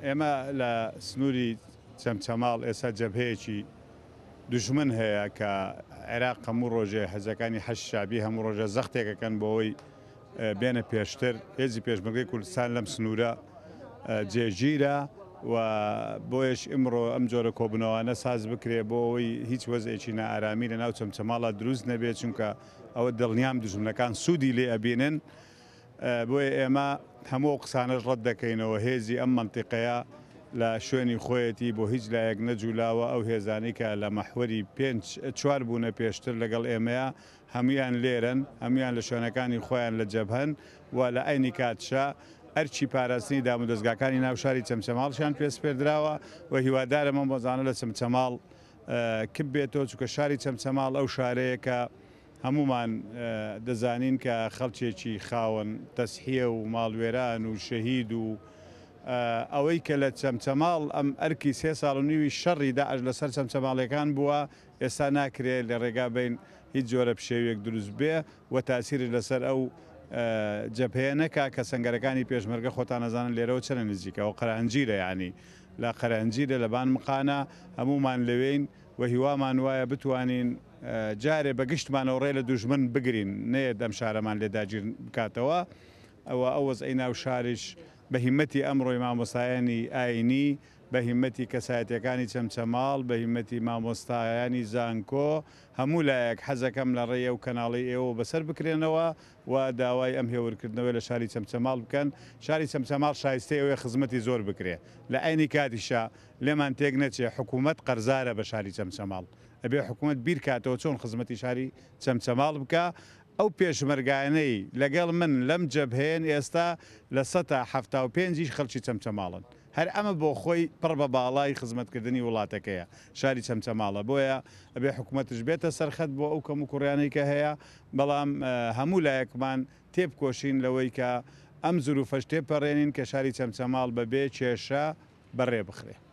ئێمە لە سنووری چەمچەماڵ ئێستا جەبهەیەکی دوژمن هەیە کە عێراق هەموو ڕۆژێ هەزەکانی حەشد شەعبی هەموو ڕۆژە زەختێکەکەن بۆ ئەوەی بێنە پێشتر. هێزی پێشمەرگەی کوردستان لەم سنوورە جێگیرە و بۆیەش ئیمڕۆ ئەم جۆرە کۆبوونەوانە ساز بکرێ بۆ ئەوەی هیچ وەزعێکی نائارامی لە ناو چەمچەماڵا دروست نەبێ، چونکە ئەوە دڵنیام دوژمنەکان سوودی لێ ئەبینن. بۆیە ئێمە هەموو ئەو قسانەش ڕەت دەکەینەوە، هێزی ئەم مەنتیقەیە لە شوێنی خۆیەتی بۆ هیچ لایەک نەجولاوە، ئەو هێزانەی کە لە مەحوەری پێنج چوار بوونە پێشتر لەگەڵ ئێمەیە هەموویان لێرەن، هەموویان لە شوێنەکانی خۆیان لە جەبهەن و لە عەینی کاتشا ئەرکی پاراستنی دامودەزگاکانی ناو شاری چەمچەماڵشیان پێ سپێردراوە و هیوادارم ئەم وەزعانە لە چەمچەماڵ کپ بێتەوە، چونکە شاری چەمچەماڵ ئەو شارەیە کە هەموومان دەزانین کە خەڵکێکی خاوەن تەزحیە و ماڵوێران و شەهید و ئەوەی کە لە چەمچەماڵ ئەم ئەرکی سێ ساڵ و نیوی شەڕی داعش لەسەر چەمچەماڵیەکان بووە، ئێستا ناکرێ لە ڕێگا بین هیچ جۆرە پشێویەک دروست بێ و تاسیرش لەسەر ئەو جەبهەیە نەکا کە سەنگەرەکانی پێشمەرگە خۆتان ئەزانن لێرەوە چەنە نزیکە ئەوە قەرەئەنجیرە یانی لە قەرەئەنجیرە لە بان مقانە هەموومان لەوێین و هیوامان وایە بتوانین جارێ بە گشتمانەوە ڕێ لە دوژمن بگرین نەیەت ئەم شارەمان لێ داگیر بکاتەوە و ئەو وەزعی ناو شاریش بە هیمەتی ئەمڕۆی مامۆستایانی ئاینی بە هیمەتی کەسایەتیەکانی چەمچەماڵ، بە هیمەتی مامۆستایانی زانکۆ، هەموو لایەک حەزەکەم لە ڕێی ئەو کەناڵەی ئێوەوە بەسەر بکرێنەوە و داوای ئەم هێورکردنەوەی لە شاری چەمچەماڵ بکەن. شاری چەمچەماڵ شایستەی ئەوەیە خزمەتی زۆر بکرێ. لە عەینی کاتیشا لێمان تێک نەچێ حکوومەت قەرزارە بە شاری چەمچەماڵ. ئەبێ حکوومەت بیر کاتەوە چۆن خزمەتی شاری چەمچەماڵ بکا. ئەو پێشمەرگانەی لەگەڵ من لەم جەبهەیەن ئێستا 75% یش خەڵکی چەمچەماڵن. هەر ئەمە بۆ خۆی پڕ بە باڵای خزمەتکردنی وڵاتەکەیە، شاری چەمچەماڵە، بۆیە ئەبێ حکومەتش بێتە سەر خەت بۆ ئەو کەموکوڕیانەی کە هەیە، بەڵام هەموو لایەکمان تێبکۆشین لەوەی کە ئەم زروفەش تێپەڕێنین کە شاری چەمچەماڵ بە بێ کێشە بەڕێ بخرێ.